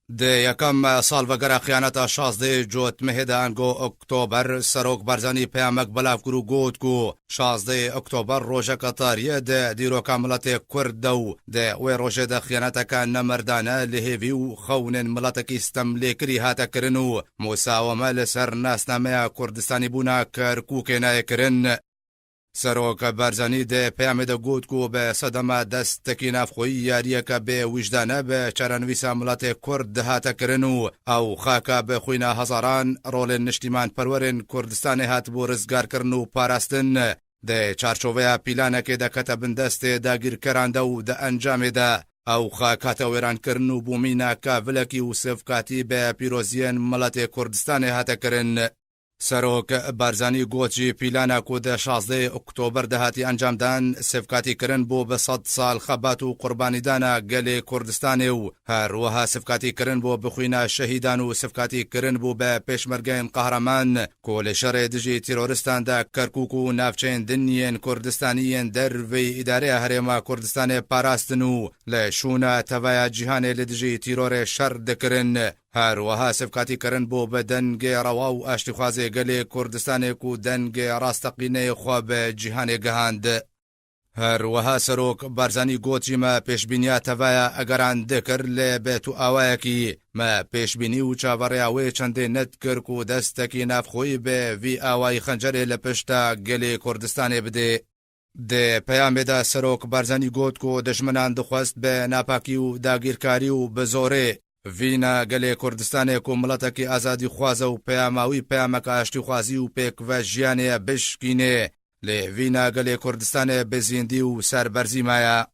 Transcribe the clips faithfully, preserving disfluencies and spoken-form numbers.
Di yekem salvegera xiyaneta şazdeh Cotmehê de ango Oktober, Serok Barzanî peyamek belav kir û got ku şazdeh Oktober rojeke tarî ye di dîroka miletê Kurd de û di wê rojê de xiyaneteke nemerdane li hêvî û xewnên miletekî stemlêkirî hate kirin û musaweme li ser nasnameya Kurdistanîbûna Kerkûkê nayê kirin. Serok Barzanî di peyamê de got ku bi sedema destekî navxweyî yariyeke bê wijdane bi çarenivîsa miletê Kurd dihate kirin û ew xaka bi xwîna hezaran rolên niştîmanperwerên Kurdistanê hatibû rizgarkirin û parastin. Di çarçoveya pîlanekê de kete bin destê dagîrkeran de û di encamê de ew xak hate wêrankirin û bû mîna kavilekî û sivkatî bi pîroziyên miletê Kurdistanê hate kirin. Serok Barzanî got jî pîlana ku di şazdeh Oktober de hatî encamdan, sivkatî kirin bû bi sed sal xebat û qurbanîdana gelê Kurdistanê û her wiha sivkatî kirin bû bi xwîna şehîdan û sivkatî kirin bû bi pêşmergeyên qehreman ku li şerê dijî terorîstan de Kerkûk û navçeyên din yên Kurdistanî yên derveyî îdareya Herêma Kurdistanê parastin û li şûna tevaya cîhanê li dijî terorê şer dikirin. Her wiha sivkatî kirin bû bi dengê rewa û aştîxwazê gelê Kurdistanê ku dengê rasteqîneyê xwe bi cîhanê gihand. Her wiha Serok Barzanî got jî me pêşbîniya tevaya egeran dikir, lê bi tu awayekî me pêşbînî û çaverêya wê çendê nedikir ku destekî navxweyî bi vî awayî xencerê li pişta gelê Kurdistanê bidê. Di peyamê de Serok Barzanî got ku dijminan dixwest bi napakî û dagîrkarî û bi zorê vîna gelê Kurdistanê ku miletekî azadîxwaz e û peyama wî peyameke aştîxwazî û pêkvejiyanê ye bişkînê, lê vîna gelê Kurdistanê bi zîndî û serberzî maye.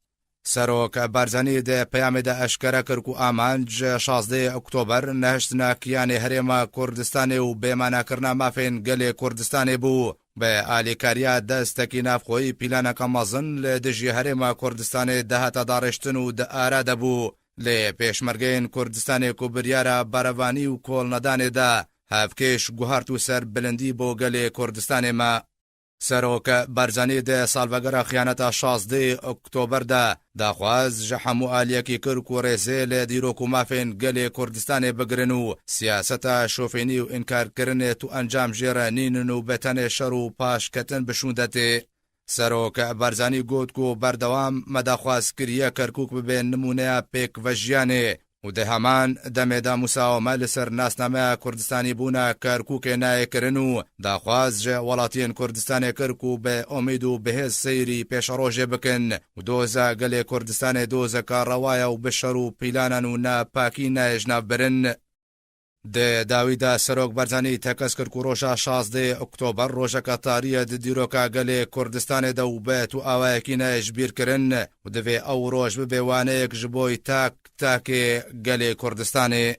Serok Barzanî di peyamê de eşkere kir ku amanc şazdeh Oktober nehiştina kiyanê Herêma Kurdistanê û bêmanakirina mafên gelê Kurdistanê bû. Bi alîkariya destekî navxweyî pîlaneke mezin li dijî Herêma Kurdistanê dihate darêştin û di ara de bû. Lê pêşmergeyên Kurdistanê ku biryara berevanî û kolnedanê da, hevkêş guhart û serbilindî bo gelê Kurdistanê me. Serok Barzanî di salvegera xiyaneta şazdeh Oktober de daxwaz ji hemû aliyekî kir ku rêzê li dîrok û mafên gelê Kurdistanê bigirin û siyaseta şofênî û înkarkirinê tu encam jê re nînin û bi tenê şer û paşketin bi şûnde tê. Serok Barzanî got ku berdewam me daxwaz kiriye Kerkûk bibe nimûneya pêkvejiyanê û di heman demê de musaweme li ser nasnameya Kurdistanîbûna Kerkûkê nayê kirin û daxwaz ji welatiyên Kurdistanê kir ku bi umîd û bi hêz seyrî pêşerojê bikin û doza gelê Kurdistanê dozeke rewa ye û bi şer û pîlanan û napakî nayê ji nav birin. Di dawî de Serok Barzanî tekez kir ku roja şazdeh Oktober rojeke tarî ye di dîroka gelê Kurdistanê de û bi tu awayekî nayê ji bîr kirin û divê ew roj bibe waneyek ji bo tak takê gelê Kurdistanê.